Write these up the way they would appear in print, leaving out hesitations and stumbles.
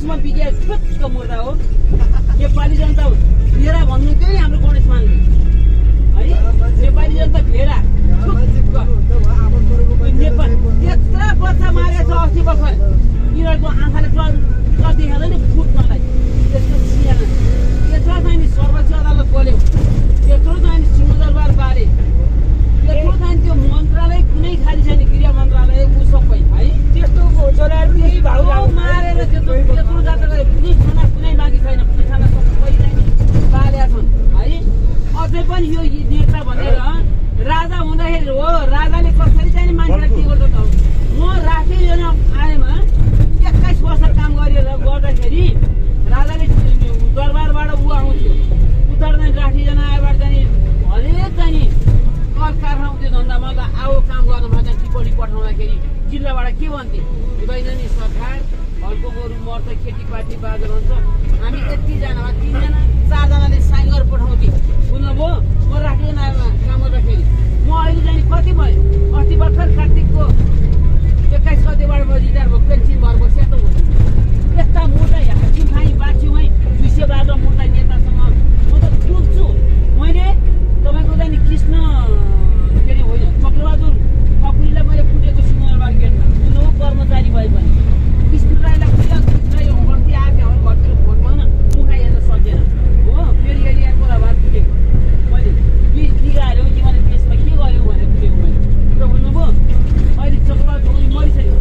उसमा बिग्या ठुक्क मुर्दा हो नेपाली जनता भेडा भन्नु चाहिँ हाम्रो गणेश मानले है नेपाली जनता भेडा नेपाल त्यत्रा बच्चा मारेको छ अस्ति भर्खर यिनीहरूको आँखाले देखाउँदैन फुट्नलाई त्यस्तो सियाना त्यत्रो चाहिँ नि सर्वोच्च अदालत बोल्यो त्यत्रो चाहिँ नि सिंहदरबार बारे त्यत्रो चाहिँ त्यो मन्त्रालय कुनै खाली छैन गृह मन्त्रालय ऊ सबै है त्यस्तो मारेर त्यत्रो जात्रा गरे पुलिस थाना कुनै बाँकी छैन पुलिस थाना सबै चाहिँ बालेका छन् है अझै पनि यो नेता भनेर राजा हुँदाखेरि हो राजाले कसरी चाहिँ मान्छेलाई के गर्छ त म राष्ट्रिय आएमा 21 वर्ष काम गरेर गर्दाखेरि राजाले दरबारबाट ऊ आउँथ्यो उता चाहिँ राष्ट्रिय आयोबाट चाहिँ हरेक चाहिँ कल कारखाना उद्योग धन्दामा आओ काम गर्नमा चाहिँ टिप्पणी पठाउँदाखेरि जिल्लाबाट के भन्थे हुँदैन नि सरकार हलको गोरु मर्छ खेतीपाती बाजा भन्छ हामी यतिजनामा 3 जना 4 जनाले साइन गरेर पठाउँथे बुझ्नुभयो म राष्ट्रिय आयोगमा काम गर्दाखेरि म अहिले चाहिँ कति भयो अस्ति भर्खर कार्तिकको 21 गतेबाट म रिटायर भएको पेन्सन भएर बसेको हुन्छु यस्ता मोटा हाकिम खाई बाछ्यौँ है 212 मोटा नेतासँग म त पुग्छु मैले तपाईँको चाहिँ कृष्ण के अरे होइन चक्रबहादुर खकुरीलाई मैले फुटेको सिंहदरबार गेटमा उनीहरू कर्मचारी भए पनि कृष्ण राईलाई खुला गल्ती आएको घरतिर भोट पाउन मुखा हेर्न सकेन हो फेरि एरियाको भएर फुटेको मैले बिगाऱ्यो कि मैले देशमा के गर्यो भनेर फुटेको मैले र भन्नुभयो अहिले चक्रबहादुर मरिसक्यो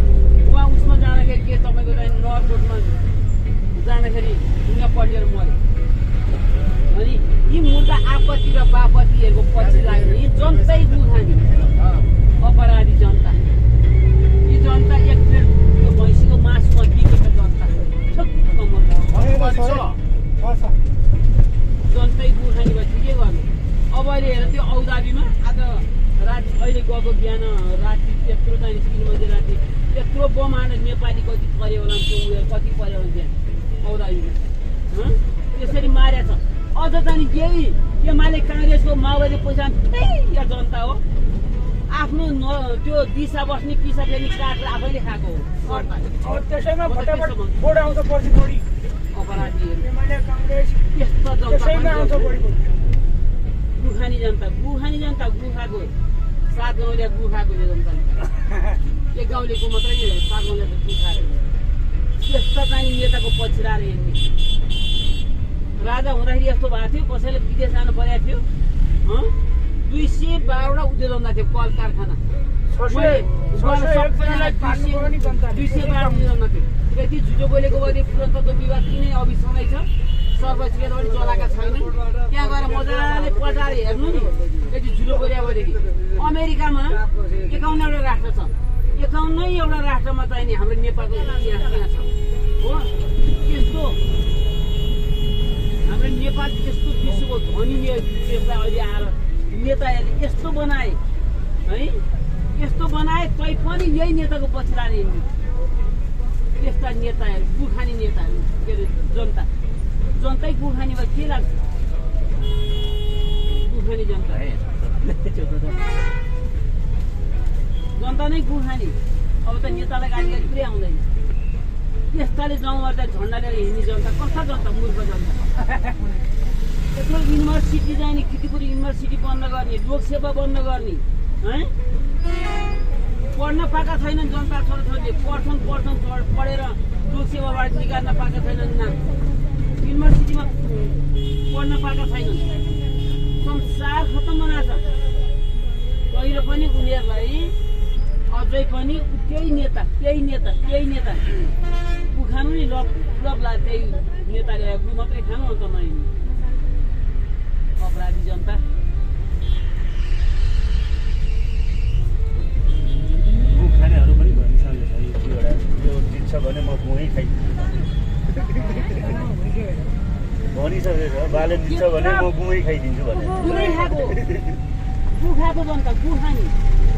उहाँ उसमा जाँदाखेरि के तपाईँको चाहिँ नगरकोटमा जाँदाखेरि ढुङ्गा पढेर मऱ्यो अनि यी मुद्दा आपत्ति र बापत्तिहरूको पछि लाग्ने जनतै बुझाने अपराधी जनता यी जनता एक प्लेट यो भैँसीको मासुमा बिकेको जनता जनतै बुझाने भएपछि के गर्नु अब अहिले हेर त्यो औदाबीमा आज राति अहिले गएको बिहान राति त्यत्रो चाहिँ बजे राति त्यत्रो बम हानेर नेपाली कति पऱ्यो होला त्यो उयो कति पऱ्यो होला त्यहाँ औदाबीमा त्यसरी मारेछ अझ चाहिँ यही एमाले काङ्ग्रेसको माओवादी पैसा या जनता हो आफ्नो त्यो दिशा बस्ने पिसा फेरि काटेर आफैले खाएको हो त्यसैमा फटाफट बोर्ड आउँछ पछि बढी अपराधीहरू एमाले काङ्ग्रेस त्यस्तो त्यसैमा आउँछ बढी गुखानी जनता गुखाको 7 गाउँले गुखाको यो जनता एक गाउँलेको मात्रै 7 गाउँले त गुखाको त्यस्तो चाहिँ नेताको पछि रहेर हेर्ने राजा हुँदाखेरि यस्तो भएको थियो कसैले विदेश जानु परेको थियो 212 उद्योग धन्दा थियो कल कारखाना 212 यति झुटो बोलेको भए पुरन्तत्व विभाग किनै अभिसँगै छ सर्वोच्चले पनि चलाएका छैन त्यहाँ गएर मजाले पल्टाएर हेर्नु नि यति झुटो बोलेको भएदेखि अमेरिकामा 51वटा राष्ट्र छ 51वटा राष्ट्रमा चाहिँ नि हाम्रो नेपालको इतिहास त्यहाँ छ हो त्यस्तो हाम्रो नेपाल त्यस्तो विश्वको धनी देशलाई अहिले आएर नेताहरूले यस्तो बनाए है यस्तो बनाए तै पनि यही नेताको पछि लाने त्यस्ता नेताहरू गुखानी नेताहरू के अरे जनतै गुखानी भए के लाग्छ गुखानी जनता जनता नै गुखानी अब त नेतालाई गाली पुरै आउँदैन यस्ताले गाउँमा त झन्डा लिएर हिँड्ने जनता कस्ता जनता मूर्ख जनता यत्रो युनिभर्सिटी जाने किर्तिपुर युनिभर्सिटी बन्द गर्ने लोकसेवा बन्द गर्ने है पढ्न पाएका छैनन् जनता छोराछोरीले पढ्छन् पढेर लोकसेवाबाट निकाल्न पाएका छैनन् नाम युनिभर्सिटीमा पढ्न पाएका छैनन् संसार खत्तम बनाएको छ कहिले पनि उनीहरूलाई अझै पनि त्यही नेता खानु नि लप ला त्यही नेताले मात्रै खानु अन्त नआइनु अपराधी जनता खानेहरू पनि भनिसकेको छ यो दिन्छ भने म गुहै भनिसकेको बाले दिन्छ भने म गुहै खाइदिन्छु भने गुखाको जनता गुखानी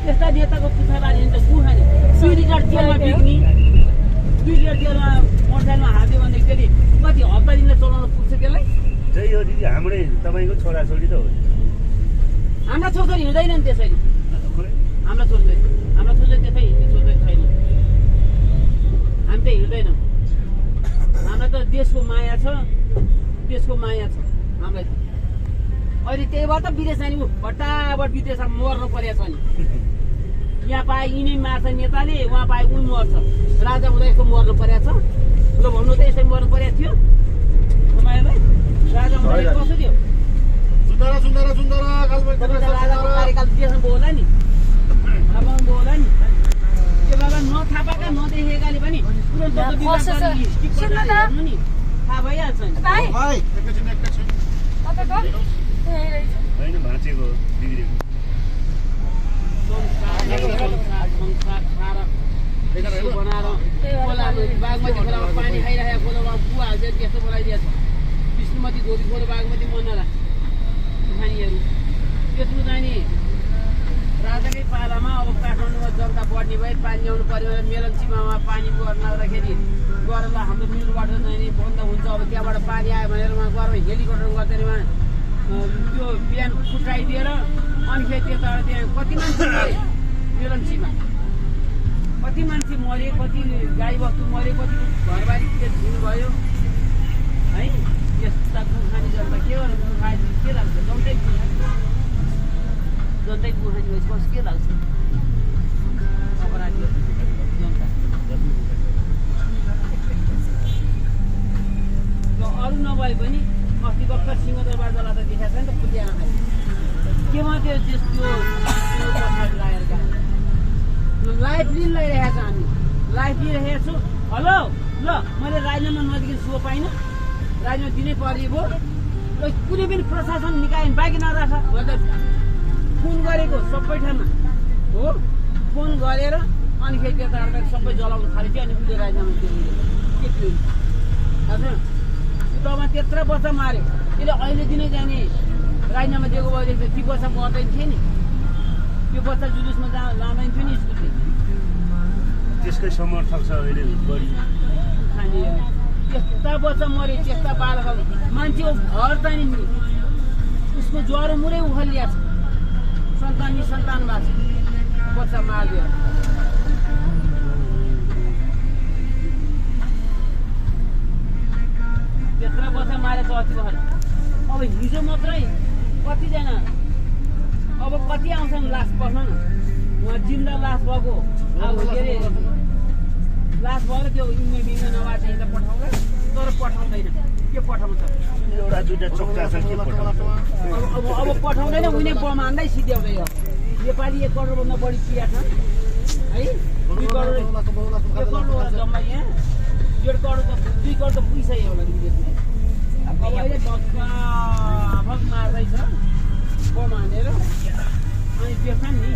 यस्ता नेताको पुछाबारी हुन्छ गुखानी 2 लिटर तेलमा बिक्ने 2 लिटर तेलमा मोटरसाइकलमा हाल्यो भनेदेखि कति हप्ता दिन चलाउन पुग्छ त्यसलाई त्यही हो दिदी हाम्रै तपाईँको छोराछोरी त हो हाम्रा छोराछोरी हुँदैनन् त्यसरी हाम्रा छोराछोरी त्यसै हिँड्ने छोराछोरी छैन हामी त हिँड्दैनौँ हामीलाई त देशको माया छ हामीलाई त अहिले त्यही भएर त विदेश जाने भट्टाभट विदेशमा मर्नु परेको छ नि यहाँ पाए यिनी मार्छ नेताले उहाँ पाए उनी मर्छ राजा हुँदा यस्तो मर्नु परेको छ ल भन्नु त यसरी मर्नु परेको थियो तपाईँलाई राजा हुँदा कस्तो थियो राजाको कार्यकाल देशमा होला नि होला नि त्यो बेला नथापाका नदेखेकाले पनि तुरन्त हेर्नु नि थाहा भइहाल्छ नि होइन भाँचेको बिग्रेको बनाएर बागमती खोलामा पानी खाइरहेको खोलामा बुवा हाल्छ त्यस्तो बोलाइदिएको छ विष्णुमती धोबी खोलो बागमती मनाला खानीहरू त्यत्रो जाने राजाकै पालामा अब काठमाडौँमा जनता बढ्ने भए पानी ल्याउनु पर्यो भने मेलम्चीमा पानी नआउँदाखेरि गएर ल हाम्रो मिलबाट जाने बन्द हुन्छ अब त्यहाँबाट पानी आयो भनेर उहाँ गएर हेलिकप्टर गर्दैन उहाँ त्यो बिहान फुटाइदिएर अनि फेरि त्यताबाट त्यहाँ कति मान्छे मरे मेलम्चीमा कति मान्छे मरे कति गाईबस्तु मरे कति घरबारी दिनुभयो है यस्ता गुखानी जनता के गर्नु गुखानी के लाग्छ जनतै गुखानी भएपछि कस्तो के लाग्छ अपराधी जनता अरू नभए पनि अस्ति भर्खर सिंहदरबार जला त देखाएको छ नि त फुटे आँखा केमा त्यो त्यस्तो पछाडि लागेर गएको लाइफ लिइरहेको छ हामी लाइफ लिइरहेको छु हेलो ल मैले राजीनामा नदिएको सो पाइनँ राजीनामा दिनै पर्ने भयो र कुनै पनि प्रशासन निकाय बाँकी नराख मतलब फोन गरेको सबै ठाउँमा हो फोन गरेर अनि फेरि त्यता सबै जलाउनु थाल्यो थियो अनि उसले राजीनामा दिनु के थियो हजुर तपाईँ त्यत्रो वर्ष माऱ्यो त्यसले अहिले दिनै जाने राजीनामा दिएको भएदेखि ती वर्ष मर्दैन थियो नि त्यो वर्ष जुलुसमा लाँदैन थियो नि स्कुलले त्यसकै समर्थक छ अहिले बढी खानेहरू त्यस्ता बच्चा मरे त्यस्ता बालकहरू मान्छेको घर चाहिँ नि उसको ज्वरो मुरै उखलिया छ सन्तान भएको छ बच्चा मारिदियो त्यत्रो बच्चा मारेछ अस्ति भएर अब हिजो मात्रै कतिजना अब कति आउँछन् लास बस्न न उहाँ जिन्दा लास भएको अब के अरे लास भयो त्यो इन्ने बिङ्गे नबाटे त पठाउँदा तर पठाउँदैन के पठाउँछ एउटा दुईटा चोक्टा छ के पठाउँछ अब पठाउँदैन उनी बम हान्दै सिध्याउँदै हो नेपाली 1 करोडभन्दा बढी चिया छ है 2 करोड जम्मा यहाँ 1.5 करोड त 2 करोड त पुगिसक्यो होला विदेशमा अब अहिले भग मार्दैछ बम हानेर अनि देख्छन् नि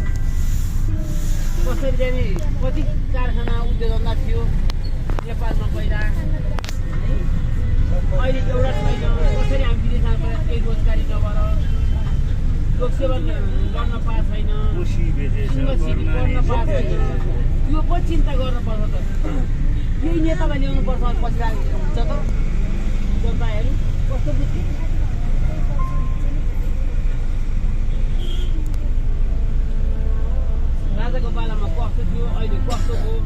कसरी चाहिँ कति कारखाना उद्योगमा थियो नेपालमा पहिला अहिले एउटा छैन कसरी हामी विदेश जानु पर्यो केही रोजगारी नभएर लोकसेवा गर्न पाएको छैन गर्न पाएको छैन यो पो चिन्ता गर्नुपर्छ त यही नेतालाई ल्याउनु पर्छ पछि हुन्छ त जनताहरू कस्तो बुद्धि राजाको पालामा कस्तो थियो अहिले कस्तो भयो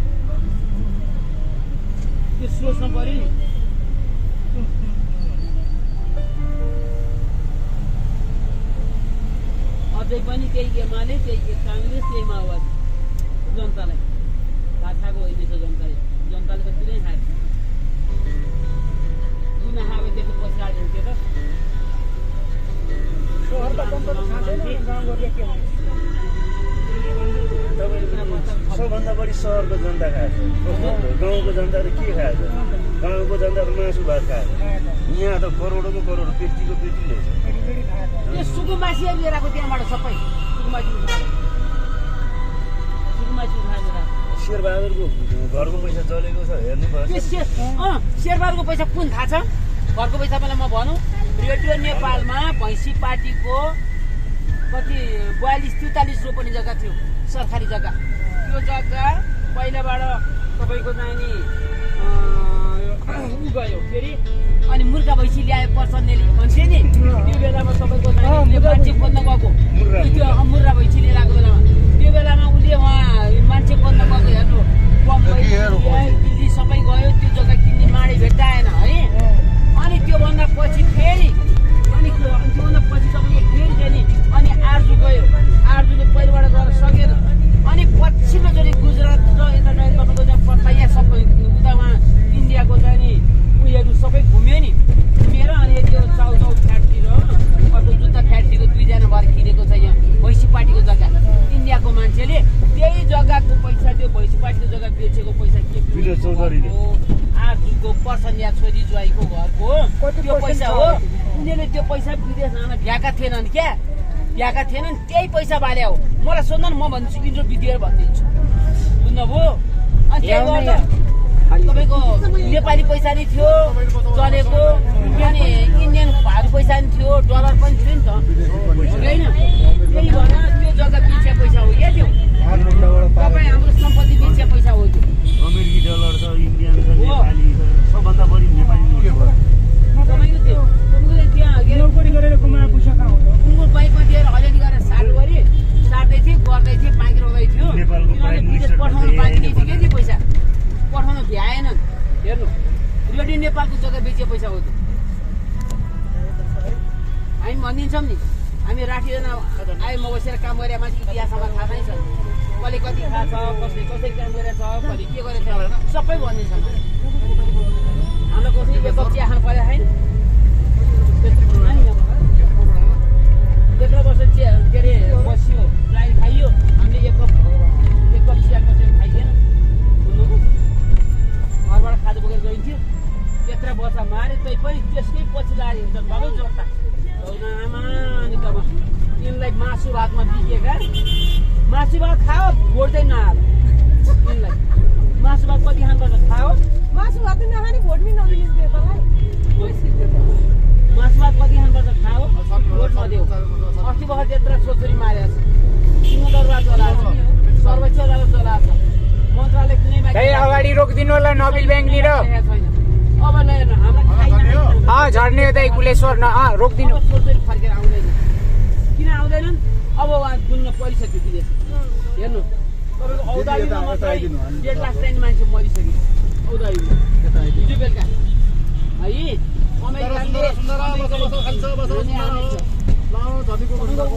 त्यो सोच्नु पर्यो नि अझै पनि त्यही एमाले त्यही काङ्ग्रेस त्यही माओवादी जनतालाई थाहा होइन छ जनताले त पुरै खायो किन खायो त्यसको पछाडि हुन्थ्यो त सबभन्दा बढी सहरको जनता खाएको गाउँको जनता त के खाएको गाउँको जनता त मासु भात खाएको यहाँ त करोडको करोड पेटीको पेटी ल्याउँछ त्यो सुकुमासी लिएर आएको त्यहाँबाट सबै सुकुमासी उठाएर शेरबहादुरको घरको पैसा चलेको छ हेर्नु पर्छ शेरबहादुरको पैसा कुन थाहा छ घरको पैसा मलाई म भनौँ रेडियो नेपालमा भैँसी पार्टीको कति 42-43 रोपनी जग्गा थियो सरकारी जग्गा त्यो जग्गा पहिलाबाट तपाईँको चाहिँ ऊ गयो फेरि अनि मुर्गा भैँसी ल्यायो पर्सनली भन्छ नि त्यो बेलामा तपाईँको मान्छे खोज्न गएको त्यो मुर्गा भैँसी लिएर आएको बेलामा त्यो बेलामा उसले उहाँ मान्छे खोज्न गएको हेर्नु दिल्ली सबै गयो त्यो जग्गा किन्ने माडी भेट्टाएन है अनि त्योभन्दा पछि फेरि अनि त्योभन्दा पछि तपाईँको फेरि चाहिँ नि अनि आर्जु गयो आर्जुले पहिलाबाट गएर सकेन अनि पछिल्लोचोटि गुजरात र यता चाहिँ तपाईँको चाहिँ पत्ताया सबै उता उहाँ इन्डियाको चाहिँ नि उयोहरू सबै घुम्यो नि घुमेर अनि त्यो चाउचाउ फ्याक्ट्री र अर्को जुत्ता फ्याक्ट्रीको 2 जना भएर किनेको छ यहाँ भैँसीपाटीको जग्गा इन्डियाको मान्छेले त्यही जग्गाको पैसा त्यो भैँसीपाटीको जग्गा बेचेको पैसा के विनोद चौधरीले आजको पर्सनिया छोरी ज्वाइँको घरको त्यो पैसा हो उनीहरूले त्यो पैसा विदेश जान भ्याएका थिएनन् क्या भ्याएका थिएनन् त्यही पैसा बाल्या हो मलाई सोध्न म भन्छु इन्ट्रो बिदिएर भनिदिन्छु बुझ्नुभयो अनि त्यही गर्दा तपाईँको नेपाली पैसा नि थियो चलेको अनि इन्डियनहरू पैसा नि थियो डलर पनि थियो नि त होइन त्यही भएर त्यो जग्गा बेचिया पैसा हो क्या त्यो तपाईँ हाम्रो सम्पत्ति बेचिया पैसा हो त्यो अमेरिकी डलर छ इन्डियन छ नेपाली छ सबभन्दा बढी नेपाली नोट तपाईँको त्यो त्यहाँ नोकरी गरेर कमाएको पैसा कहाँ हो उनको बाइकमा दिएर अलिअलि गरेर सार्दै थिएँ गर्दै थिएँ बाइक रोगाइ थियो विदेश पठाउनु बाँकी थियो क्या त्यो पैसा पठाउन भ्याएन हेर्नु रेडी नेपालको जग्गा बेचिया पैसा हो त्यो हामी भनिदिन्छौँ नि हामी राठीजना आयोमा बसेर काम गरेर मान्छे इतिहासमा थाहा नै छ कसले कति थाहा छ कसले कसरी काम गरेर छ कसले के गरेछ सबै भनिदिन्छौँ हामीलाई कसरी एक कप चिया खानु परेको छैन त्यत्रो वर्ष चिया के अरे बस्यो ड्राई खाइयो हामीले एक कप चिया कसरी खाइदिएन घरबाट खाजा बोकेर गइन्थ्यो त्यत्रो वर्ष मारे तै पनि त्यसकै पछि लाग्यो त भलै जोड्दा आमा अनि तब यिनलाई मासु भातमा बिकेका मासु भात खाओ भोट्दै नआएर यिनलाई मासु भात कति खानुपर्छ खाओ मासु भात नखाने भोट पनि नदिनु पेपरलाई मासु भात कति खानुपर्छ खाओ भोट नदेऊ अस्ति भर्खर त्यत्रो छोरी मारेको छ सिंह दरबार चलाएको छ सर्वोच्च अदालत चलाएको छ मन्त्रालय कुनै अगाडि रोकिदिनु होला नबिल ब्याङ्कनिर छैन अब नहेर्न हाम्रो झर्ने यतै कुलेश्वर रोकिदिनु छोरी फर्केर आउँदैन किन आउँदैनन् अब उहाँ गुल्न परिसक्यो विदेश हेर्नु तपाईँको औदालीमा मात्रै 1.5 लाख चाहिने मान्छे मरिसक्यो औदालीमा हिजो बेलुका है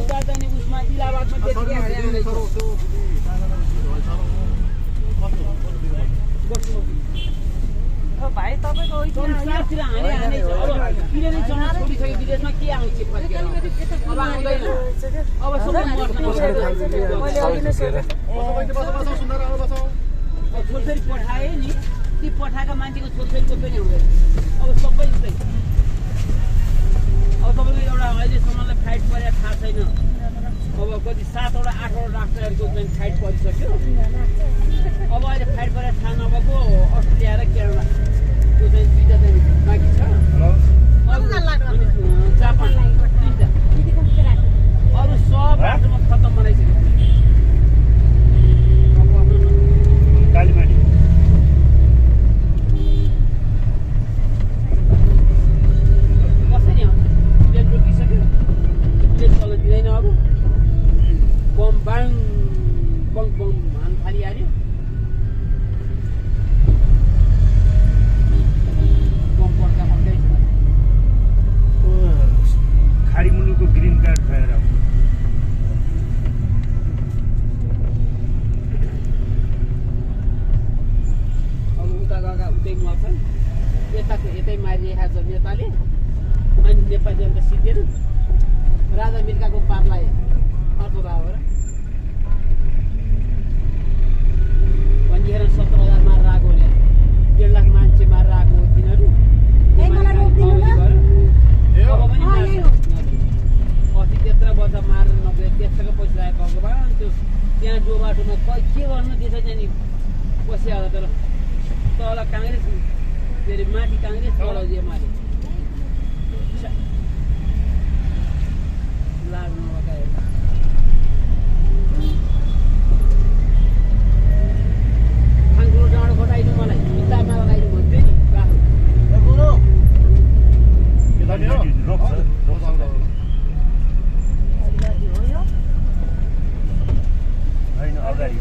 उता जाने उसमा इलाहाबादमा त्यतिकै हारे आउँदैछ भाइ तपाईँको संसारतिर हाने हाने छ अब किनले जम्मा छोडिसक्यो विदेशमा के आउँछ फर्केर अब आउँदैन अब सबै मर्छ छोरछोरी पठाए नि ती पठाएका मान्छेको छोरछोरीको पनि हुँदैन अब सबै उस्तै अब तपाईँको एउटा अहिलेसम्मलाई फाइट परेर थाहा छैन अब कति 7वटा 8वटा राष्ट्रहरूको चाहिँ फाइट परिसक्यो अब अहिले फाइट परेर थाहा नभएको अस्ट्रेलिया र केरला त्यो चाहिँ 2टा चाहिँ बाँकी छ जापान 3टा अरू सब राष्ट्रमा खत्तम बनाइसक्यो कालीमाटी कसरी आउँछ प्लेन रोकिसक्यो प्लेन चल्न दिँदैन अब बम बाङ बङ बम हान थालिहाल्यो बम पड्का पड्कै खाडी मुलुकको ग्रिन कार्ड खाएर अब उता गएका उतै मर्छन् यताको यतै मारिरहेको छ नेपाली अनि नेपाली अन्त सिद्धेन राजा मिर्काको पारलाई अर्को भाव हो र भनिखेर 17,000 मारेर आएको होला 1.5 लाख मान्छे मारेर आएको हो तिनीहरू अब पनि अस्ति त्यत्रो वर्ष मारेर नगयो त्यसैको पैसा आयो भगवान् त्यो त्यहाँ जो बाटोमा के गर्नु दिएछ त्यहाँ नि बसिहाल्यो तर तल काङ्ग्रेस के अरे माथि काङ्ग्रेस तल एमाले लाग्नु लगायो खाङखुलो डाँडो खटाइदिनु मलाई भित्तामा लगाइदिनु भन्थ्यो नि रोक्छ होइन अगाडि